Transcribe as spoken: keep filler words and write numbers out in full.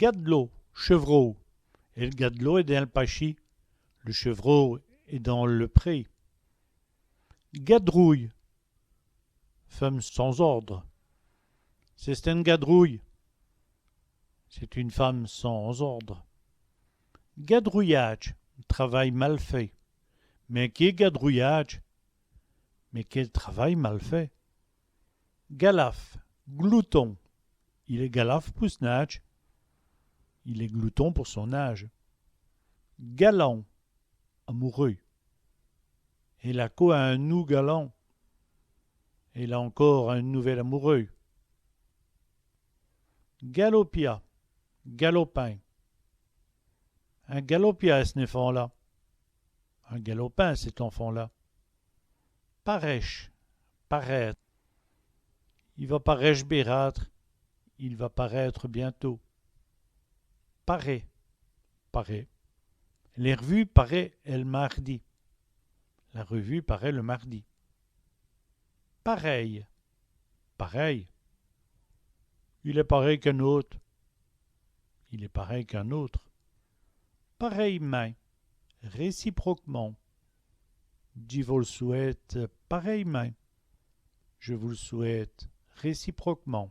Gadlot, chevreau. El gadlot èst dins l' pachi. Le chevreau est dans le pré. Gadrouye, femme sans ordre. C'è-st-ène gadrouye. C'est une femme sans ordre. Gadrouyâdje, travail mal fait. Mins qué gadrouyâdje ! Mais quel travail mal fait ! Galaf, glouton. Il èst galaf pou s'n-âdje. Il est glouton pour son âge. Galant, amoureux. Èle a co in noû galant. Elle a encore un nouvel amoureux. Galopia, galopin. In galopia, ç' n-èfant-la. Un galopin, cet enfant-là. Parèche, paraître. I va parèche bêrâte. Il va paraître bientôt. Parèt, paraît. Lès r'vûs parèt èl mârdi. La revue paraît le mardi. Parèy, pareil. Il èst parèy qu'in-ôte. Il est pareil qu'un autre. Parèymint, réciproquement. Dji vos l' souwête parèymint. Je vous le souhaite réciproquement.